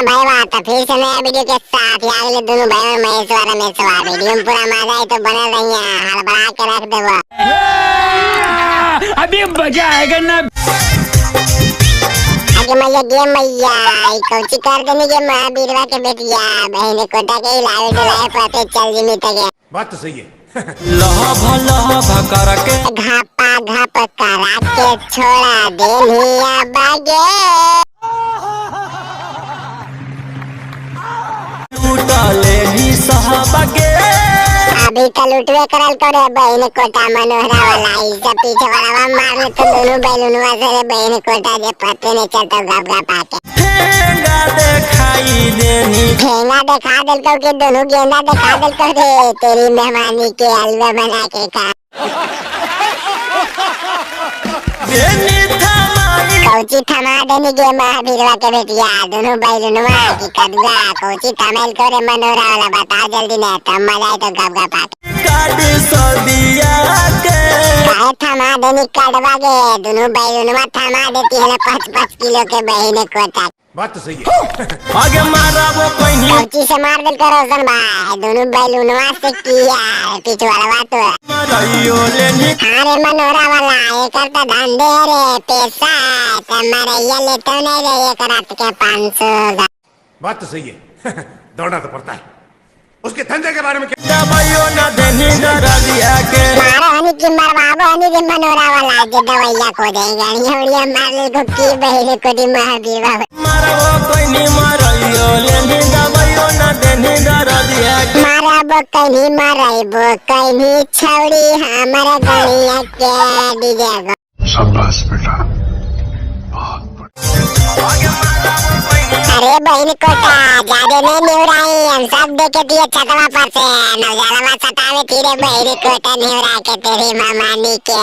भाई बात तो फिर से नया वीडियो के साथ यार दोनों भाई और महेश वाला रमेशवा वीडियो में पूरा मजा आई तो बनल रही है, हड़बड़ा के रख देबो। अभी मजा आएगा ना। आगे मैया गे मैया ई कौची कर देनी गे महावीरवा के बेटिया, बहने कोटा के लावे डुलाए पते चल जिमी तक। बात तो सही है। लहभ लहभ करके घापा घाप करा के छोड़ा देनिया बागे। लूटले ही सहबगे। अभी तो लुटवे करल करे बहन कोटा मनोहरा वाला, ई सब पीछे वाला मार ले तो दोनों बैलूनवा से रे बहन कोटा जे पते नहीं चलता गप गप आके। ठेंगा देखाई देनी। ठेंगा दिखा दिल को कि दोनों गेंदा दिखा दिल को रे तेरी मेहमानी के हलवा बना के खा। देनी थमाई। कौची थमा देनी गे महावीरवा के बेटिया, दोनों बैलूनवा की कदुआ कौची थमेल को रे मनोहरा वाला, बता जल्दी ने तब मजा आई तो गप गप आके। काट सदिया के। काहे थमा देनी कड़वा गे, दोनों बैलूनवा थमा देती है 5-5 किलो के बहने कोटा। बात तो सही है। आगे मारा वो कहीं। कौची से मार दिल को रोशन भाई, दोनों बैलूनवा से किया पीछे वाला तो। मरइयो लेनी। अरे मनोहरा वाला एक तो धंधे रे पैसा तो मरैया लेते नहीं रे एक रात के 500। बात तो सही है। दौड़ना तो पड़ता है उसके धंधे के बारे में क्या। दवाइयो न देनी दरदिया के। मारो हनी की मरवाबो हनी रे मनोहरा वाला जे दवाइया को देगा उड़िया मार ले को की बहने को दी महावीर बाबा। मारबो कोई मरइयो लेनी दवाइयो न देनी दरदिया के। मारबो कहीं मरैबो कहीं छौड़ी हमारे गणिया के डीजे को। शाबाश बेटा, बहुत बढ़िया। अरे बहन कोटा जादे नहीं नेवराई, हम सब देखे दिए छतवा पर से नौजवानवा सतावे थी रे बहन कोटा नेवरा के तेरी मामानी के।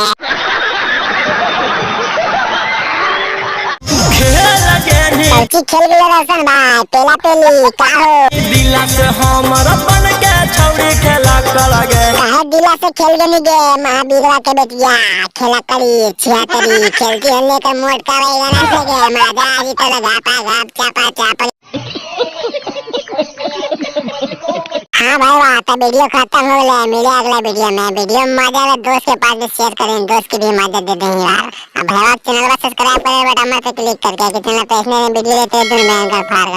खेल गेनी। कौची खेल गेलो रोशन भाई पेला पेली का हो। दिला से हमर बन के छौड़ी खेला कलगे। काहे दिला से खेल गेनी गे महावीरवा के बेटिया, खेला करी छियातरी खेलती हल्ले के मोट का वैगना से गे मजा आई तो घापा घाप चापा चाप। हाँ भाई वाह तो वीडियो खत्म हो गया, मिले अगला वीडियो में। वीडियो मजा आए दोस्त के पास भी शेयर करें, दोस्त की भी मदद दे दें यार। अब भाई चैनल पर सब्सक्राइब करें बटन पे क्लिक करके कि चैनल पे इसने वीडियो लेते हैं दूर में फाड़।